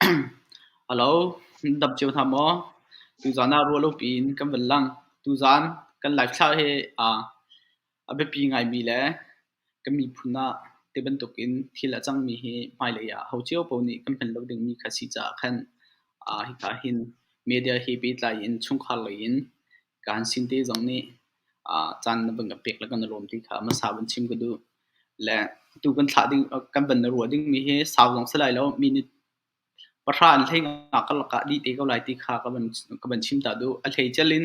Hello, dam cio hna maw? Tuzaan ah ruahlopi in kan van lang. Tuzaan kan live thla hi a biapi ngaimi le kan miphun ah ti bantukin thil a cangmi hi hmailei ah ho cio paoh nih kan hman lo dingmi kha si caah khan hika hin media he pehtlai in chungkhar lei in kaan sin te zong nih caan na van kan pek le kan i lawm ti kha hmasa van chim ka duh. Le tu kan thlah ding kan van na ruah dingmi hi sau zong si lai lo, minute 10 in 15 karlak ah dih te ko lai ti kha ka van chim ta duh. A hleical in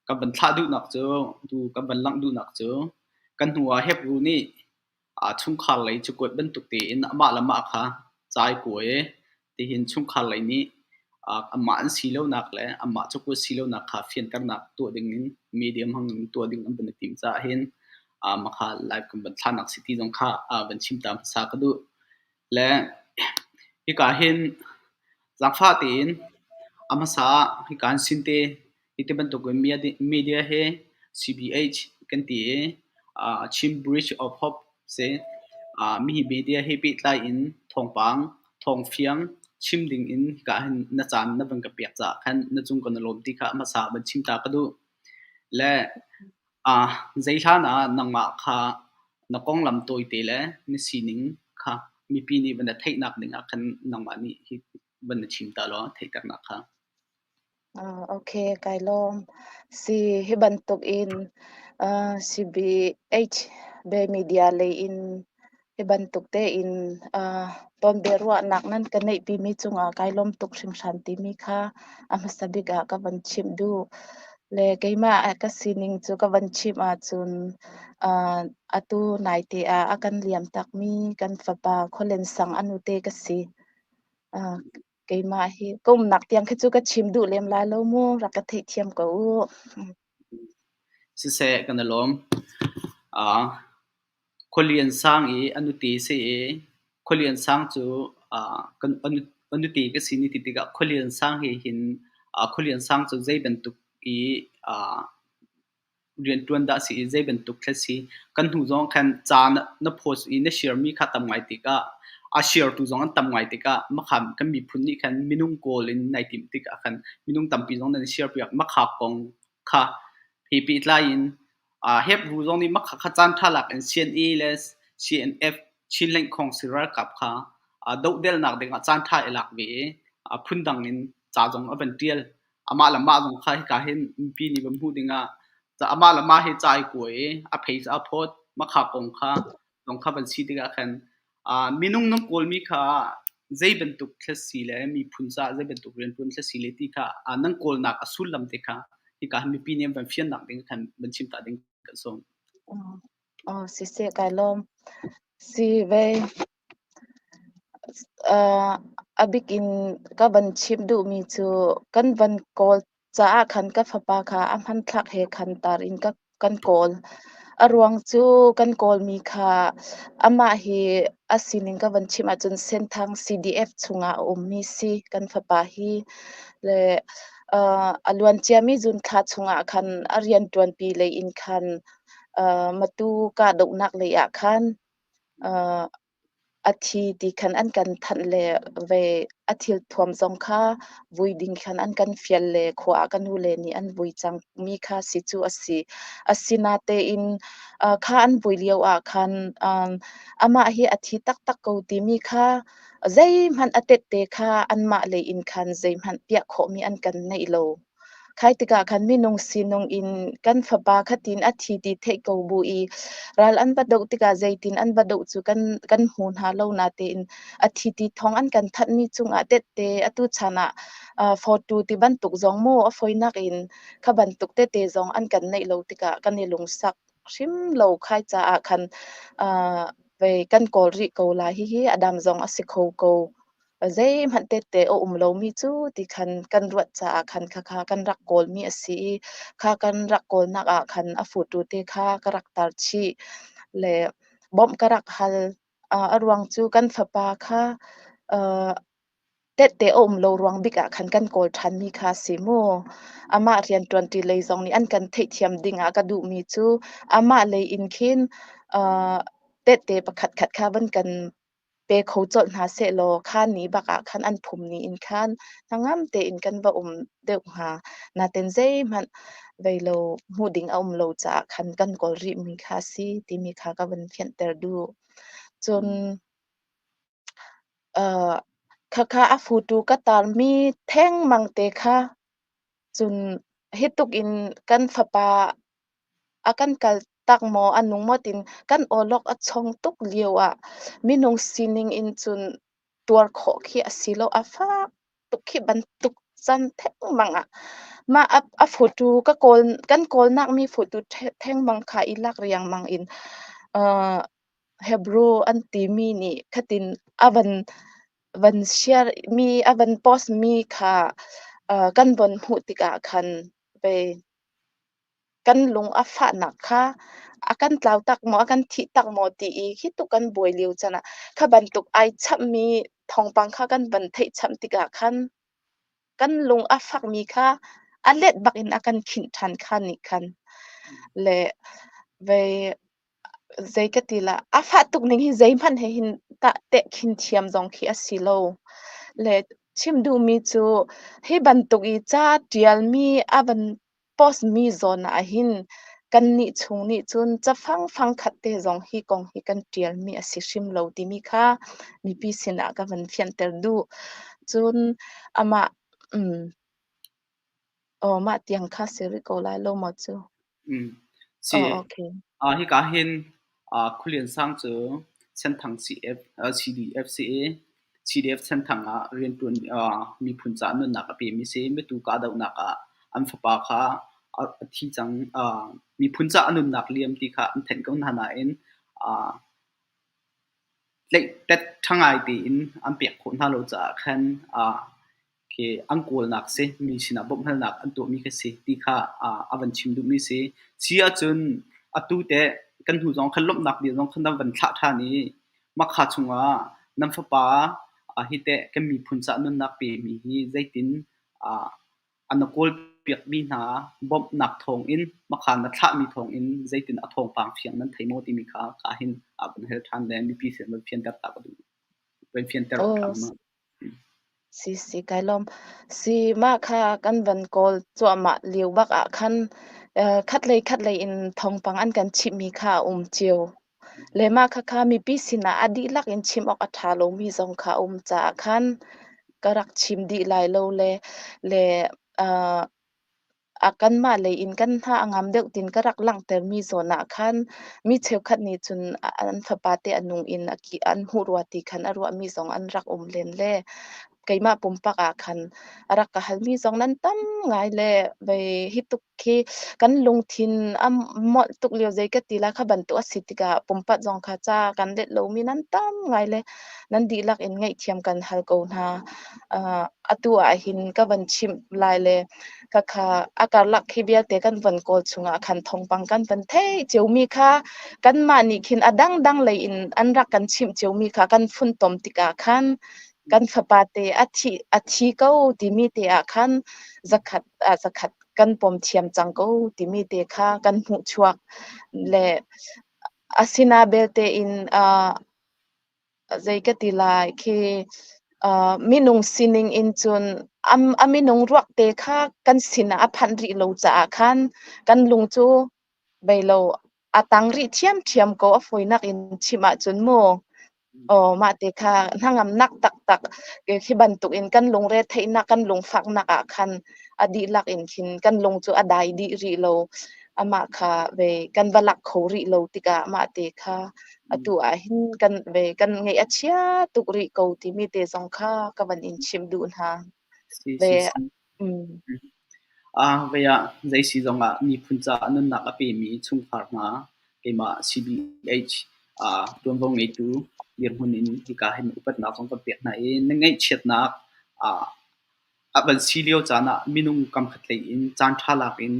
ka van thlah duhnak cu, tu kan van langh duhnak cu, kan hnu ah Hebru nih chungkhar lei cakuat bantuk tein amah le mah kha ca ai kua i tihin chungkhar lei nih amah an si lonak le amah cakuat si lonak kha fianternak tuah dingin media hmang in tuah ding an van i tim caah hin mah kha live kan van thlahnak si ti zong kha van chim ta hmasa ka duh. Le hika hin zaangfah tein a hmasa ah hika hin sinte hi ti bantukin media hi CBH kan ti i Chin Bridge of Hope si. Mihi media he pehtlai in thawngpang, thawngfiang chim ding in hika hin na caan na van ka pek caah khan na cung kan i lawm ti kha a hmasa van chim ta ka duh. Le zei hlan ah nangmah kha na konglam tawite le na sining kha mipi nih van na theihnak ding ah khan nangmah nih hi van na chim ta law theihternak kha. Okay, kai lawm. Si hi bantuk in CBH be media lei in hi bantuk tein tonbiaruahnak nan ka neihpimi cungah kai lawm tuk hringhran timi kha a hmasa bik ah ka van chimh duh. Le keimah ka sining cu ka van chimh ahcun atu naite ah a kan liam takmi kan fapa Khualen Sang a nute ka si. Keimah hi ka umnak tiang khi cu ka chim duh lem lai lo mu, rak ka theihthiam ko u. Siseh, kan i lawm. Khualian sang i a nuti si i Khualian sang cu kan a nuti ka si ni ti tikah Khualian sang he hin Khualian sang cu zei bantuk i rianṭuan dah si i zei bantuk thil si. Kan hnu zong khan ca na post i na share mi kha tam ngai tikah a share tu zong an tam ngai tikah makha kan miphun nih khan minung kawl in nai timh tikah khan minung tampi zong nan share piak makha kong kha he pehtlai in Hebru zong nih makha kha caan ṭha lak in CNA le CNF Chin Lengkhawng ralkap kha dohdelnak dingah caan ṭha i lak ve i phundang in ca zong a van ṭial. Amah le mah zong kha hika hin mipi nih van hmuh dingah amah le mah hi ca ai kua i a phei a phawt. Makha kong kha zong kha van si tikah khan minung nan kawlmi kha zei bantuk thil si le miphun caah zei bantuk rianṭuan thil si le ti kha nan kawlnak a sullam te kha hika hin mipi nih an van fiannak ding khan van chim ta ding kan sawm. Oh, siseh kai lawm. Si ve. A bik in ka van chimh duhmi cu kan van kawl caah khan ka fapa kha a hmanthlak he khan tar in kan kawl. A ruang cu kan kawlmi kha amah hi a sining ka van chimh ahcun Senthang CDF chungah a ummi si kan fapa hi. Le a luanciami June thla chungah khan a rianṭuanpi lei in khan Matu kahdohnak lei ah khan a thi ti khan an kan thanh le ve a thilthuam zong kha vui ding khan an kan fial le khua ah ka nule nih an vui cangmi kha si cu a si. Asinatein kha an vui lio ah khan amah hi a thi taktak ko timi kha zeihmanh a tette kha anmah lei in khan zeihmanh piah khawhmi an kan neih lo. Khai tikah khan minung sinung in kan fapa khatin a thi ti theih ko bu i ral an va doh tikah zeitin an va doh cu kan hmu hna lo natein a thi ti thawng an kan thanhmi cungah tette atu chan ah photo ti bantuk zong mu a foinak in kha bantuk tete zong an kan neih lo tikah kan i lungsak hrim lo khai caah khan vei kan kawl rih ko lai hihi a dam zong a si kho ko. Zeihmanh tette a um lomi cu ti khan kan ruat caah khan khakha kan rak kawlmi a si i kha kan rak kawlnak ah khan a photo te kha ka rak tar chih le bawmh ka rak hal. A ruang cu kan fapa kha tette a um lo ruang bik ah khan kan kawl ṭhanmi kha a si mu. Amah rianṭuanṭi lei zong nih an kan theihthiam ding ah ka duhmi cu amah lei in khin tette pakhatkhat kha van kan pe. pe kho colh hna sehlaw kha ni bak ah khan an phum ni in khan hnangam tein kan va um deuh hnga. Naten zeihmanh vei lo hmuh ding a um lo caah khan kan kawl rihmi kha a si timi kha ka van fianhter duh. Cun khakha a photo ka tarmi thengmang te kha cun hi tuk in kan fapa a kan kal tak maw a nung maw tiin kan awlok a chong tuk lio ah minung sining in cun tuar khawh khi a si lo. A fak tuk khi bantuk can thengmang ah mah a photo ka kawl kan kawlnak mi photo thengmang kha i lak riangmang in Hebrew an timi nih khatin a van van share mi a van post mi kha kan von hmuh tikah khan ve kan lung a fahnak kha a kan tlau tak maw, a kan thih tak maw ti i khi tuk kan buai lio chan ah kha bantuk ai chapmi thawngpang kha kan van theih chap tikah khan kan lung a fakmi kha a let bak in a kan khinh ṭhan kha nih khan le vei zei ka ti la a fah tuk ning hi zeihmanh he hin tah teh khin thiam zong khi a si lo. Le chim duhmi cu hi bantuk i ca ṭialmi a van post mi zawn ah hin kannih chung nih cun cafang fangkhat te zong hi kong hi kan ṭialmi a si hrim lo timi kha mipi sinah ka van fianter duh. Cun amah aw mah tiang kha si rih ko lai lo maw cu? Si. Oh, okay. Hika hin Khualian sang cu Senthang CF, CDF si i CDF Senthang ah rianṭuan miphun caah nunnak a pemi si. Mitu kahdohnak ah an fapa kha a thi cang. Miphun caah a nunnak liam ti kha an thenh ko hna nain tlaihtet ṭha ngai tein an pek khawh hna lo caah khan khi an kawlnak si, mi sinah bawmhhalnak an tuahmi kha si ti kha a van chim duhmi si. Si ahcun atu teh kan hnu zong khan lawmhnak bia zong khan nan van thlah ṭhan i mahka chungah nan fapa hi teh kan miphun caah nunnak pemi hi zeitin a na kawlpiakmi hna bawmhnak thawngin mahka na thlahmi thawngin zeitin a thawngpang fiang nan thei maw timi kha ka hin a van hal ṭhan le mipi sin van fianter ta ka duh. Van fianter awk ṭha ma. Si si kai lawm. Si mah kha kan van kawl cuahmah lio bak ah khan khatlei khatlei in thawngpang an kan chimhmi kha a um cio. Le mah khakha mipi sinah a dihlak in chim awk a ṭha lomi zong kha a um caah khan ka rak chim dih lai lo le le a kanmah lei in kan hna a ngam deuh tiin ka rak langhtermi zawn ah khan mi cheukhat nih cun an fapate a nung in an hmuh rua ti khan a ruahmi zong an rak um len le keimah pumpak ah khan a rak ka halmi zong nan tam ngai le vei hi tuk khi kan lungthin a molh tuk lio zei ka ti la kha bantuk a si tikah pumpak zong kha ca kan let lomi nan tam ngai le nan dihlak in ngaihthiam kan hal ko hna. Atu ah hin ka van chimh lai le khakha a karlak khi vialte kan van kawl chungah khan thawngpang kan van theih ciomi kha kanmah nih khin a dangdang lei in an rak kan chimh ciomi kha kan funtom tikah khan kan fapa te a thi ko timi te ah khan zakhat ah zakhat kan pom thiam cang ko timi te kha kan hmuh chuak le asina belte in zei ka ti lai khi minung sining in cun a minung ruak te kha kan sinah a phanh rih lo caah khan kan lung cu bei lo a tang rih ṭhiamṭhiam ko a fawinak in chim ahcun mu. Aw mah te kha hnangamnak taktak khi bantuk in kan lungre theihnak kan lungfaknak ah khan a dihlak in khin kan lung cu a dai dih rih lo. Amah kha ve kan va lak kho rih lo tikah mah te kha atu ah hin kan ve kan ngaih a chia tuk rih ko timi te zong kha ka van in chimh duh hna. Si Ve si si. mm. Vei ah zei si zongah miphun caah nunnak a pemi chungkhar hna keimah CBH ṭuanvo ngeitu dirhmun in hika hin upatnak zong kan pek hna i na ngaihchiatnak a van si lio caan ah minung kamkhat lei in caanṭha lak in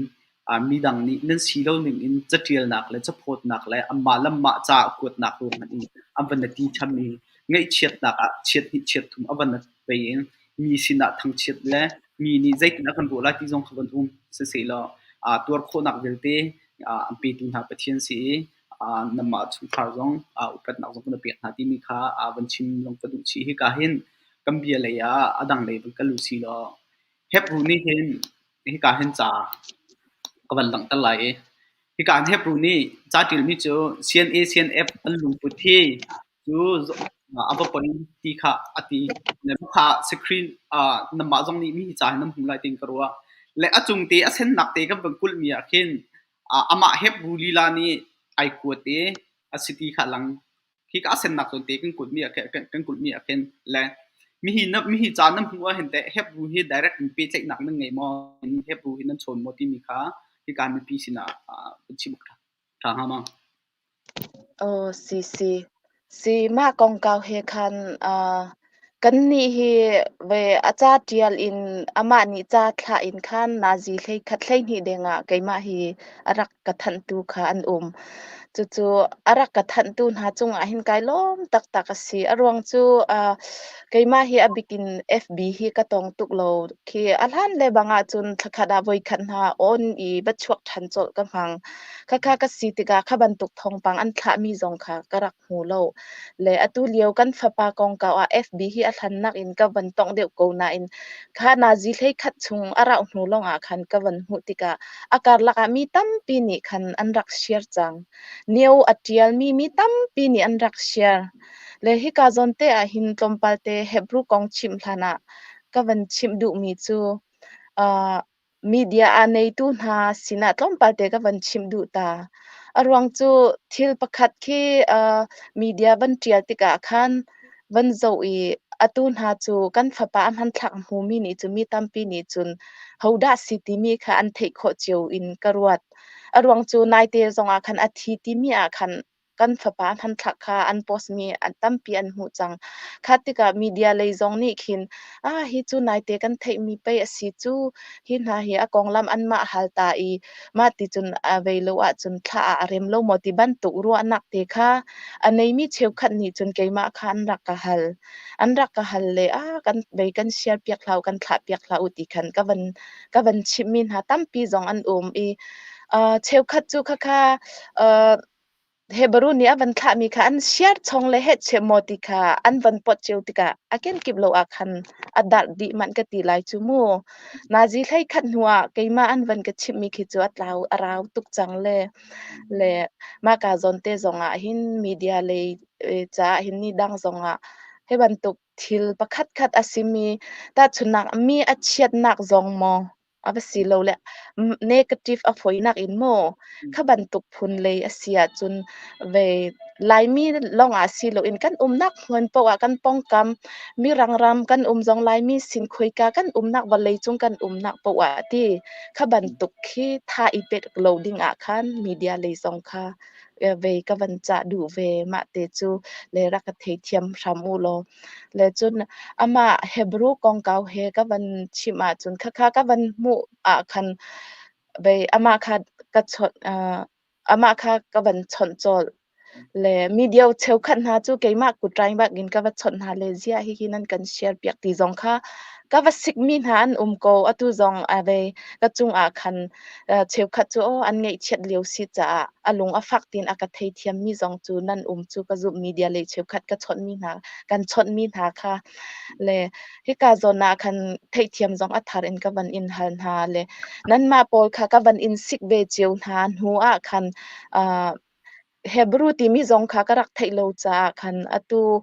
midang nih nan si lo ning in caṭialnak le caphawtnak le anmah le anmah ca kuatnak ruang hmanh in an van na ti cham i ngaihchiatnak ah chiat hnih chiat thum a van na pei in mi sinah thangchiat le mi nih zeitin a kan ruah lai ti zong kha van um siseh law tuar khawhnak vialte an petu hna Pathian si i. Nanmah chungkhar zong upatnak zong kan pek hna timi kha van chim zong ka duh chih. Hika hin kan bia lei ah a dang lei van kal u si law Hebru nih hin hika hin ca ka van langhter lai i hika hin Hebru nih ca ṭialmi cu CNA CNF an lungput hi cu a va poi ti kha a ti. Le kha screen nanmah zong nih mi hi ca hi nan hmu lai tiin ka ruah. Le a cung te a sennak te kan van kulhmi ah khin amah Hebru lila nih ai kuat i a si ti kha a lang. Khika a sennak zawn te kan kulhmi ah khin le mihi ca nan hmuh ahhin teh Hebru hi direct in pehtlaihnak nan ngei maw? Hebru hi nan chawn maw timi kha hika mipi sinah van chim awk ṭha hnga maw? Aw, si si. Si mah kongkau he khan kannih hi ve a ca ṭial in amah nih ca thlah in khan nazi 11 12 dengah keimah hi a rak ka thanhtu kha an um. Cucu a rak ka thanhtu hna cungah hin kai lawm taktak a si. A ruang cu keimah hi a bikin FB hi ka tong tuk lo. Khi a hlan le bang ahcun thlakhat ah voikhat hna on i va chuak ṭhan colh ka hmang. Khakha ka si tikah kha bantuk thawngpang an thlahmi zong kha ka rak hmu lo. Le atu lio kan fapa kongkau ah FB hi a hlannak in ka van tongh deuh ko nain kha nazi 11 chung a rauh hnu lawngah khan ka van hmuh tikah a karlak ah mi tampi nih khan an rak share cang. Neo a ṭialmi mi tampi nih an rak share. Le hika zawn te ah hin tlawmpal te Hebrew kong chimh hlan ah ka van chimh duhmi cu media a neitu hna sinah tlawmpal te ka van chimh duh ta. A ruang cu thil pakhat khi media van ṭial tikah khan van zoh i atu hna cu kan fapa a hmanthlak a hmumi nih cun mi tampi nih cun hodah si timi kha an theih khawh cio in ka ruat. A ruang cu naite zongah khan a thi timi ah khan kan fapa hmanthlak kha an post mi an tampi an hmuh cang. Kha tikah media lei zong nih khin ah hi cu naite kan theihmi pei a si cu hi hna hi a konglam anmah hal ta i mah ti cun a vei lo ahcun thla ah a rem lo maw ti bantuk ruahnak te kha a neimi cheukhat nih cun keimah kha an rak ka hal. An rak ka hal le ah kan vei kan share piak hlah u kan thlah piak hlah u ti khan ka van chimhmi hna tampi zong an um i cheukhat cu khakha Hebru nih a van thlahmi kha an siar chong le hehcheh maw ti kha an van pot cio tikah a kenkip lo ah khan a darh dih manh ka ti lai cu mu. Nazi 11 hnu ah keimah an van ka chimhmi khi cu a tlau a rau tuk cang le mahka zawn te zong ah hin media lei caah hin ni dang zong ah hi bantuk thil pakhat khat a simi tahchunhnak mi a chiatnak zong maw a va si lo le negative a fawinak in maw kha bantuk phun lei a si ahcun ve Laimi lawng ah si loin kan umnak hmun paoh ah kan pawngkam mirang ram kan um zong Laimi sin khoika kan umnak vawlei cung kan umnak paoh ah ti kha bantuk khi tha i pek lo ding ah khan media lei zong kha ve ka van cah duh ve mah te cu le rak ka theithiam hram u law. Le cun amah Hebrew kongkau he ka van chimh ahcun khakha ka van hmuh ah khan vei amah kha ka chawnh amah kha ka van chawnh colh. Le media cheukhat hna cu keimah kutrai bak in ka va chawnh hna le ziah hihi nan kan share piak ti zong kha ka va sikmi hna an um ko. Atu zong a vei ka cungah khan cheukhat cu aw an ngaihchiat lio si caah a lung a fak tiin a ka theithiammi zong cu nan um cu ka zumh. Media lei cheukhat ka chawnhmi hna kan chawnhmi hna kha le hika zawn ah khan theihthiam zong a thar in ka van in hal hna le nanmah pawl kha ka van in sik ve cio hna hnu ah khan Hebrew timi zong kha ka rak theih lo caah khan atu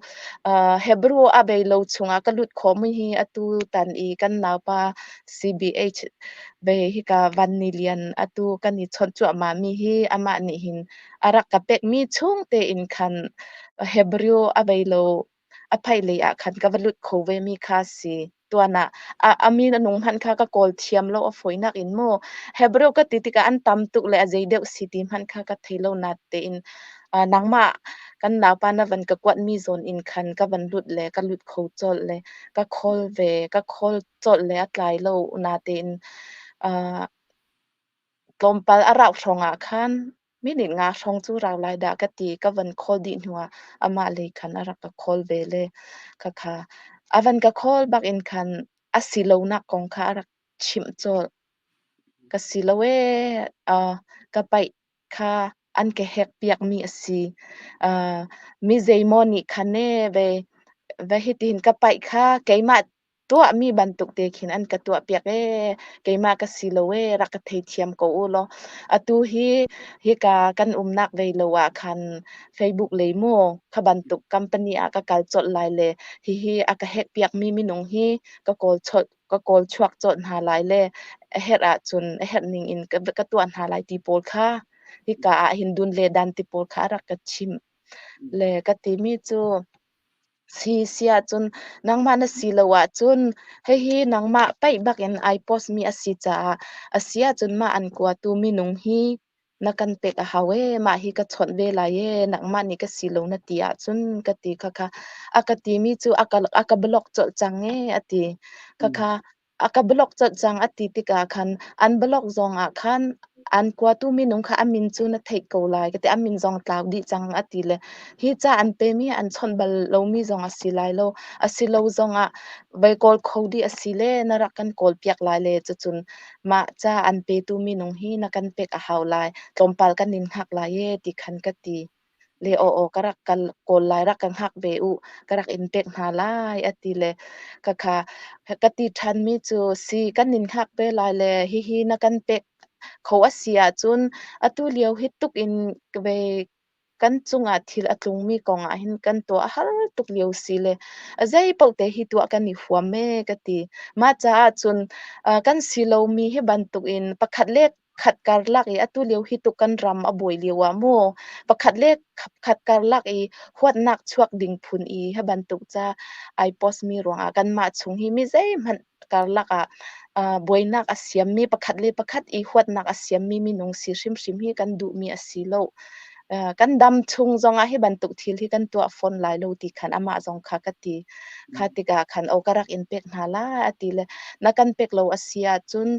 Hebrew a bei lo chungah ka lut khawhmi hi atu tan i kan naupa CBH ve hika Van Ni Lian atu kan i chawnh cuahmah mi hi amah nih hin a rak ka pekmi chung tein khan Hebrew a bei lo a phaih lei ah khan ka va lut kho ve mi kha si. Tuan ah a min a nung hmanh kha ka kawl thiam lo a fawinak in mu. Hebrew ka ti tikah an tam tuk le a zei deuh si ti hmanh kha ka thei lo na tein nangmah kan naupa na van ka kuat mi zawn in khan ka van lut le ka lut kho colh le ka khawl ve ka khawl colh le a tlai lo na tein tlawmpal a rauh hrawng ah khan minute nga hrawng cu rau lai dah ka ti. Ka van call dih hnuah amah lei khan a rak ka call ve le khakha a van ka call bak in khan a si lonak kong kha a rak chimh colh. Ka si lo ee, ka paih kha An ka hek piakmi a si. Mi zeimaw nih khan ee ve va hitihin ka paih kha keimah tuahmi bantuk te khin an ka tuahpiak ee, keimah ka si lo ee, rak ka theithiam ko u law. Atu hi hika kan umnak ve lo ah khan Facebook lei mu kha bantuk company ah ka kal colh lai le hihi a ka hack piakmi minung hi ka kawl cholh ka kawl chuak colh hna lai le a herh ahcun a herh ning in ka tuah hna lai ti pawl kha hika ah hin dun le dan ti pawl kha a rak ka chimh. Le ka timi cu si si ahcun nangmah na si lo ahcun hihi nangmah paih bakin ai post mi a si caah a si ahcun mah an kuatu minung hi na kan pek a hau ee, mah hi ka chawnh ve lai ee, nangmah nih ka si lo na ti ahcun ka ti. Khakha a ka timi cu a ka block colh cang ee a ti. Khakha a ka block colh cang a ti tikah khan an block zong ah khan an kuatu minung kha a min cu na theih ko lai ka ti. A min zong tlau dih cang a ti le hi ca an pemi an chawnh bal lomi zong a si lai lo. A si lo zong ah vai kawl kho dih a si le na rak kan kawl piak lai le cucun mah ca an petu minung hi na kan pek a hau lai. Tlawmpal kan in hngak lai e ti khan ka ti. Le aw aw ka rak kal kawl lai rak ka hngak ve u ka rak in pek hna lai a ti le khakha ka ti ṭhanmi cu si kan in hngak ve lai le hihi na kan pek kho a si ahcun atu lio hi tuk in ve kan cungah thil a tlungmi kong ah hin kan tuah a har tuk lio si le a zei paoh te hi tuah kan i huam ee ka ti. Mah caah cun kan si lomi hi bantukin pakhat le khat karlak i atu lio hi tuk kan ram a buai lio ah mu pakhat le khat karlak i huatnak chuak ding phun i hi bantuk ca ai post mi ruangah kanmah chung hi mi zeihmanh karlak ah buainak a siammi pakhat le pakhat i huatnak a siammi minung si hrimhrim hi kan duhmi a si lo. Kan dam chung zongah hi bantuk thil hi kan tuah fawn lai lo ti khan amah zong kha ka ti. Kha tikah khan o ka rak in pek hna lai a ti le na kan pek lo a si ahcun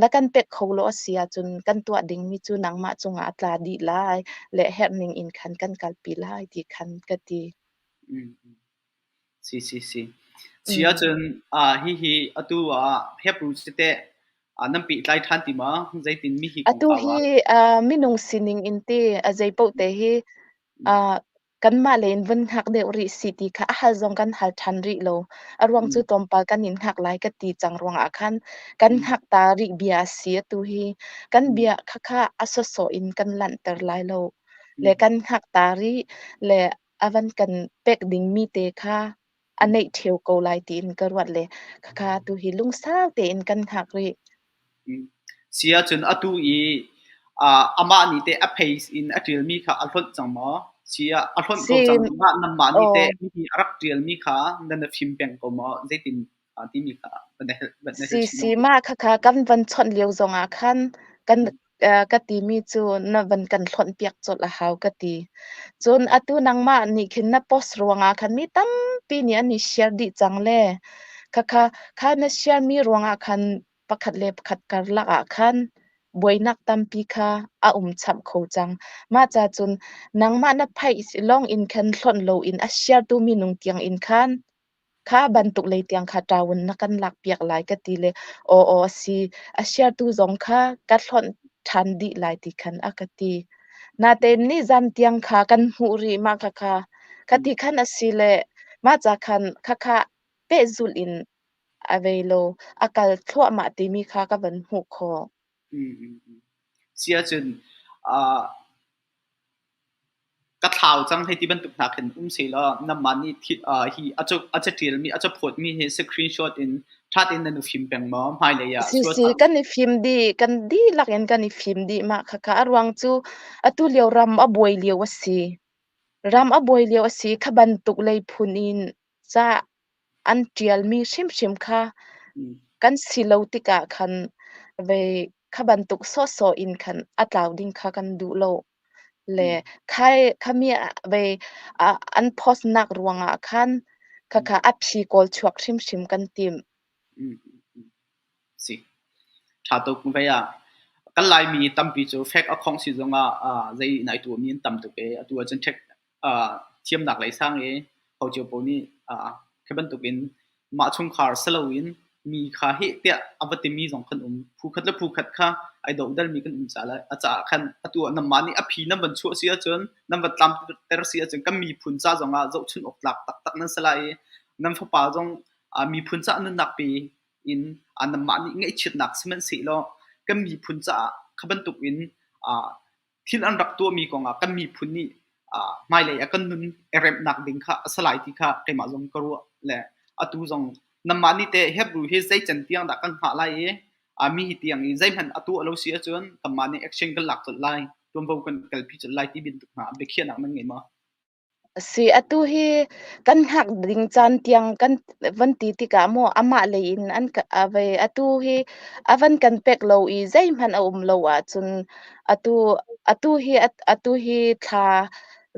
na kan pek kho lo a si ahcun kan tuah dingmi cu nangmah cungah a tla dih lai le herh ning in khan kan kalpi lai ti khan ka ti. Si si si. Si ahcun hihi atu ah Hebrew siteh nan pehtlai ṭhan ti ma? Zeitin mi hi Atu kongkau hi ah? minung sining in ti a zei paoh te hi kanmah lei in vun hngak deuh rih sih ti kha a hal zong kan hal ṭhan rih lo. A ruang cu tlawmpal kan in hngak lai ka ti cang ruangah khan kan hngak ta rih bia a si atu hi. Kan bia khakha a sawsawh in kan lanhter lai lo. Le kan hngak ta rih le a van kan pek dingmi te kha a neih ṭheo ko lai tiin ka ruat le khakha tu hi lungsau tein kan hngak rih. Si ahcun atu i amah nih teh a face in a ṭialmi kha a hlonh cang maw? Si ah a hlonh ko Si, cang zongah nangmah nih aw. teh hihi a rak ṭialmi kha nan fim peng ko maw? Zeitin timi kha van na hel Si chin si mah khakha kan van chawnh lio zongah khan kan ka timi cu na van kan hlonh piak colh a hau ka ti. Cun atu nangmah nih khin na post ruangah khan mi tampi nih an i share dih cang le khakha kha na share mi ruangah khan pakhat le pakhat karlak ah khan buainak tampi kha a um chap kho cang. Mah ca cun nangmah na phaih lawng in khan hlonh loin a share tu minung tiang in khan kha bantuk lei tiang kha ṭawun na kan lakpiak lai ka ti le aw aw a si a share-tu zong kha ka hlonh ṭhan dih lai ti khan a ka ti. Natein nizan tiang kha kan hmuh rih mah khakha kha ti khan a si le mah ca khan khakha pehzulh in a vei lo a kal thluahmah timi kha ka van hmuh khawh. Si ahcun Ka thlau cang hei ti bantuk hna khin um sehlaw nangmah nih hi a caṭialmi a caphawtmi hi screenshot in ṭha tein nan i fim peng maw? Hmailei ah Si si, kan i fim dih. Kan dihlak in kan i fim dih mah khakha. A ruang cu atu lio ram a buai lio a si. Ram a buai lio a si. Kha bantuk lei phun in ca an ṭialmi hrimhrim kha kan si lo tikah khan vei kha bantuk sawhsawh in khan a tlau ding kha kan duh lo. Le khai khami vei an post nak ruangah khan khakha a phi kawl chuak hrimhrim kan tim. Si. Ṭha tuk vei ah kan Laimi tampi cu fek a khong si zongah zei nai tuahmi an tam tuk i atu ahcun ṭhek thiamnak lei sang i ho cio paoh nih khi bantukin mah chungkhar si loin mi kha heh tiah a va timi zong kan um. Phu khat le phu khat kha Ai dodalmi kan um ca le a caah khan atu ah nanmah nih a phi nan van chuah si ahcun, nan va tlamter si ahcun kan miphun ca zongah zohchunh awk tlak taktak nan si lai i nan fapa zong miphun caah nunnak pe in nanmah nih ngaihchiatnak sihmanhsehlaw kan miphun caah kha bantukin thil an rak tuahmi kongah kan miphun nih hmailei ah kan nun i remhnak ding kha a si lai ti kha keimah zong ka ruah le atu zong nanmah nih teh Hebrew hi zei can tiang dah kan hngah lai i mi hi tiang i zeihmanh a tuah lo si ahcun kanmah nih action kan lak colh lai, ṭuanvo kan kalpi colh lai ti bantuk hna biakhiahnak nan ngei maw? Si, atu hi kan hngak ding caan tiang kan van ti tikah maw amah lei in an ka a ve atu hi a van kan pek lo i zeihmanh a um lo ahcun atu atu hi atu hi thla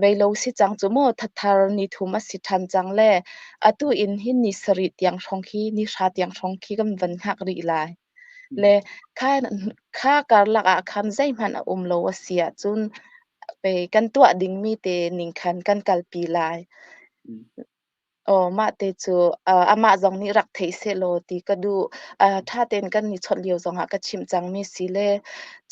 rei lo si cang cu maw thathar ni thum a si ṭhan cang le atu in hin ni sarih tiang hrawng khi ni hra tiang hrawng khi kan van hngak rih lai. Le kha kha karlak ah khan zeihmanh a um lo a si ahcun pei kan tuah dingmi te ning khan kan kalpi lai. Aw, mah te cu amah zong nih rak theih sehlaw ti ka duh. Ṭha tein kan i chawnh lio zongah ka chimh cangmi si le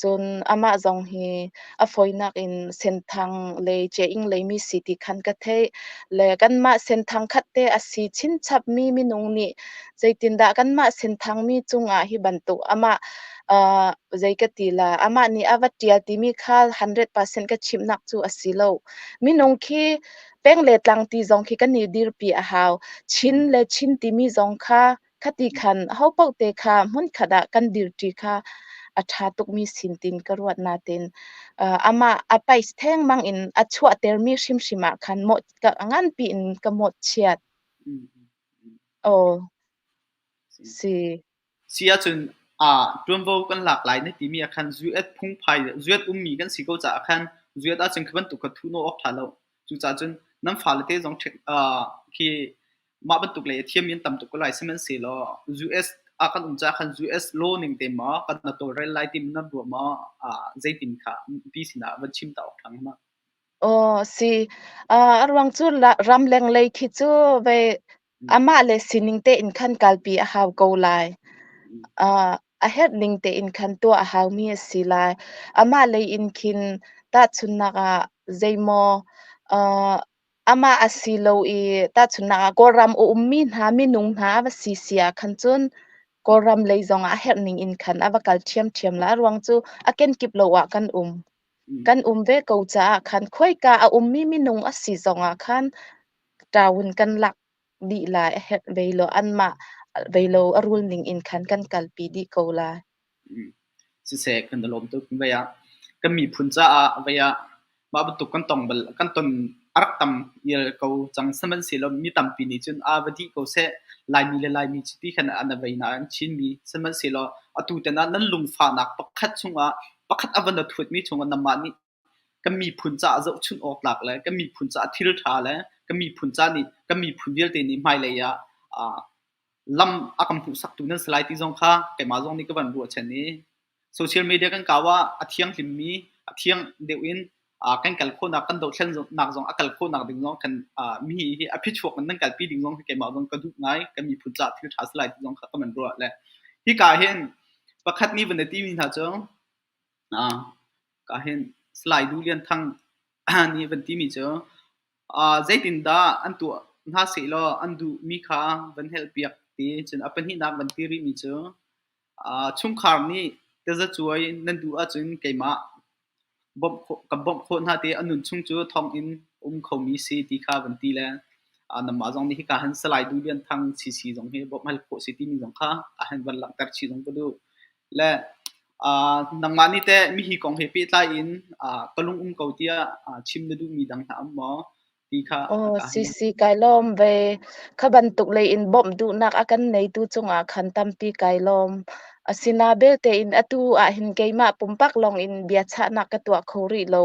cun amah zong hi a fawinak in Senthang lei Ceing lei mi si ti khan ka theih. Le kanmah Senthang khat te a si chinchapmi minung nih zeitindah kanmah Senthang mi cungah hi bantuk amah zei ka ti la amah nih a va ṭial timi kha 100% ka chimhnak cu a si lo. Minung khi peng le tlang ti zong khi kan i dirpi a hau. Chin le Chin timi zong kha khati khan ahopaoh te kha hmunkhat ah kan dirṭi kha a ṭha tukmi sin tin ka ruat natin amah a pais thengmang in a chuahtermi hrimhrim ah khan mawh ka nganpi in ka mawhchiat. Aw, si. Si ahcun ṭuanvo kan lak lai na timi ah khan zuet phungphai zuet ummi kan si ko caah khan zuet ahcun khi bantuk kha thuhnawh awk ṭha lo. Cucaah cun nan fale te zong khi mah bantuk lei a thiammi an tam tuk ko lai. Sihmanhsehlaw US ah kan um caah khan US law ning te maw kan na tawlrel lai timi nan ruah maw zeitin kha mipi sinah van chim ta awk ṭha hnga ma? Aw si. A ruang cu ramleng lei khi cu ve amah le sining tein khan kalpi a hau ko lai. A herh ning tein khan tuah a haumi a si lai. Amah lei in khin tahchunhnak ah zeimaw amah a si lo i tahchunhnak ah Kawlram a ummi hna minung hna a va si si ah khan cun Kawlram lei zongah a herh ning in khan a va kal ṭhiamṭhiam la. A ruang cu a kenkip lo ah kan um. Kan um ve ko caah khan khoika a ummi minung a si zongah khan ṭawun kan lak dih lai a herh ve lo anmah ve lo a rul ning in khan kan kalpi dih ko lai. Siseh kan i lawm tuk vei ah kan miphun caah vei ah mah bantuk kan tong bal kan ton a rak tam ial ko cang sihmanhsehlaw mi tampi nih cun a va dih ko seh Laimi le Laimi cu ti khan an vei nain Chinmi sihmanhsehlaw atu tan ah nan lungfahnak pakhat chungah pakhat a van a thuatmi chungah nanmah nih kan miphun caah zohchunh awk tlak le kan miphun caah thil ṭha le kan miphun ca nih kan miphun vialte nih hmailei ah lam a kan hmuhsaktu nan si lai ti zong kha keimah zong nih ka van ruahchan i social media kan kau ah a thianghlimmi a thiang deuh in kan kal khawhnak kan dohthlennak zong a kal khawhnak ding zong kan mi hi a phichuak in nan kalpi ding zong hi keimah zong ka duh ngai kan miphun caah thil ṭha si lai ti zong kha ka van ruah le hika hin pakhat nih van ti mi hna cu Ka hin Salai Duh Lian Thang nih van timi cu zeitindah an tuah hna sehlaw an duhmi kha van helhpiak ti. Cun a pahnihnak van ti rihmi cu chungkhar nih tazacuai nan duh ahcun keimah bawmh khawh, kan bawmh khawh hna ti a nun chung cu thonginn um khomi si ti kha van ti le nangmah zong nih hika hin Salai Duh Lian Thang CC zong hi bawmh hal khawh si timi zong kha a han van langhter chih zong ka duh. Le nangmah nih teh mihi kong he pehtlai in ka lung um ko tiah chim na duhmi dang hna um maw ti kha Aw, ka si si kai lawm ve. Kha bantuk lei in bawmh duhnak a kan neitu cungah khan tampi kai lawm. Asina belte in atu ah hin keimah pumpak lawng in biachahnak ka tuah kho rih lo.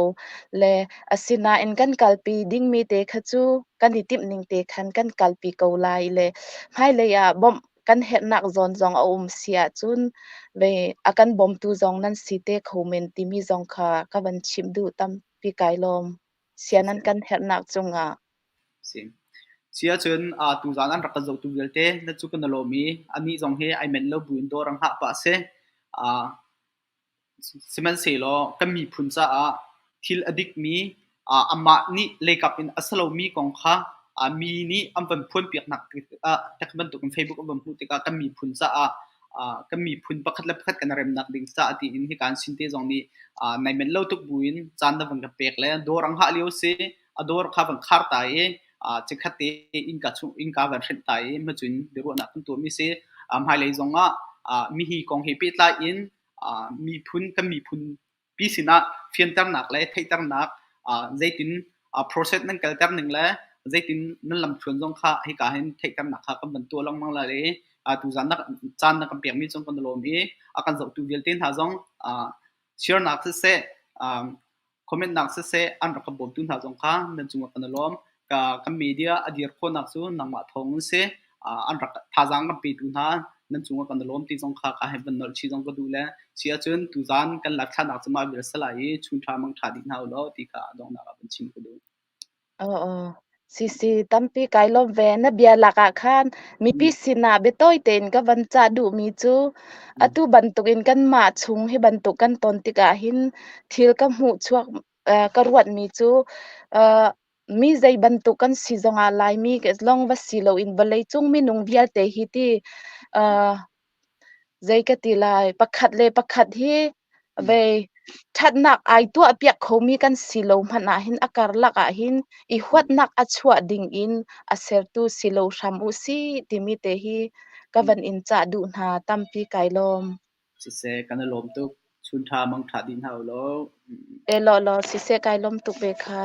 Le asinain kan kalpi dingmi te kha cu kan i timh ning te khan kan kalpi ko lai le hmailei ah bawmh kan herhnak zawn zong a um si ahcun ve a kan bawmtu zong nan si te kho men timi zong kha ka van chimh duh tampi kai lawm. Sia nan kan herhnak cungah. Si. Si ahcun tuzaan an rak kan zohtu vialte na cu kan i lawm i anih zong hi ai menh lo buin dawr an hngah pah si. Sihmanhsehlaw kan miphun caah thil a dikmi, amah nih leikap in a si lomi kong kha mi nih an van phuanpiaknak tikah tek bantukin Facebook an van hmuh tikah kan miphun caah kan miphun pakhat le pakhat kan i remnak ding caah tiin hika an sin te zong nih nai menh lo tuk buin caan na van ka pek le dawr ang hah lio si a dawr kha van khar ta i chikkhat te innka chung innka van hrenh ta i macun biaruahnak kan tuahmi si. Hmailei zong ah mihi kong he pehtlai in miphun kan miphun pi sinah fianternak le theihternak zeitin process nan kalter ning le zeitin nan lamthluan zong kha hika hin theihternak kha kan van tuah lengmang lai i tuzan na caan na kan pekmi cung kan i lawm i a kan zohtu vialte hna zong share nak siseh comment nak siseh an rak kan bawmtu hna zong kha nan cungah kan i lawm. Kan media a dir khawhnak cu nangmah thawng in si. An rak thazaang kan petu hna nan cungah kan i lawm ti zong kha ka hei van nolh chih zong ka duh le si ahcun tuzaan kan live thlahnak cu mah vial si lai i chun ṭha mang ṭha dih hna u law ti kha a donghnak ah van chim ka duh. Oo. Sisi, tampi kai lawm ve. Na bia lak ah khan mipi sinah biatawi tein ka van cah duhmi cu atu bantukin kanmah chung hi bantuk kan ton tikah hin thil ka hmuh chuak ka ruatmi cu mi zei bantuk kan si zongah Laimi lawng va si loin vawleicung minung vialte hi ti zei ka ti lai, pakhat le pakhat hi vei ṭhatnak ai tuahpiak khomi kan si lo hmanh ahhin a karlak ahhin i huatnak a chuah dingin a sertu si lo hram u sih timi te hi ka van in cah duh hna. Tampi kai lawm. Siseh, kan i lawm tuk. Chun ṭha mang ṭha dih hna u law. E law law siseh kai lawm tuk ve kha.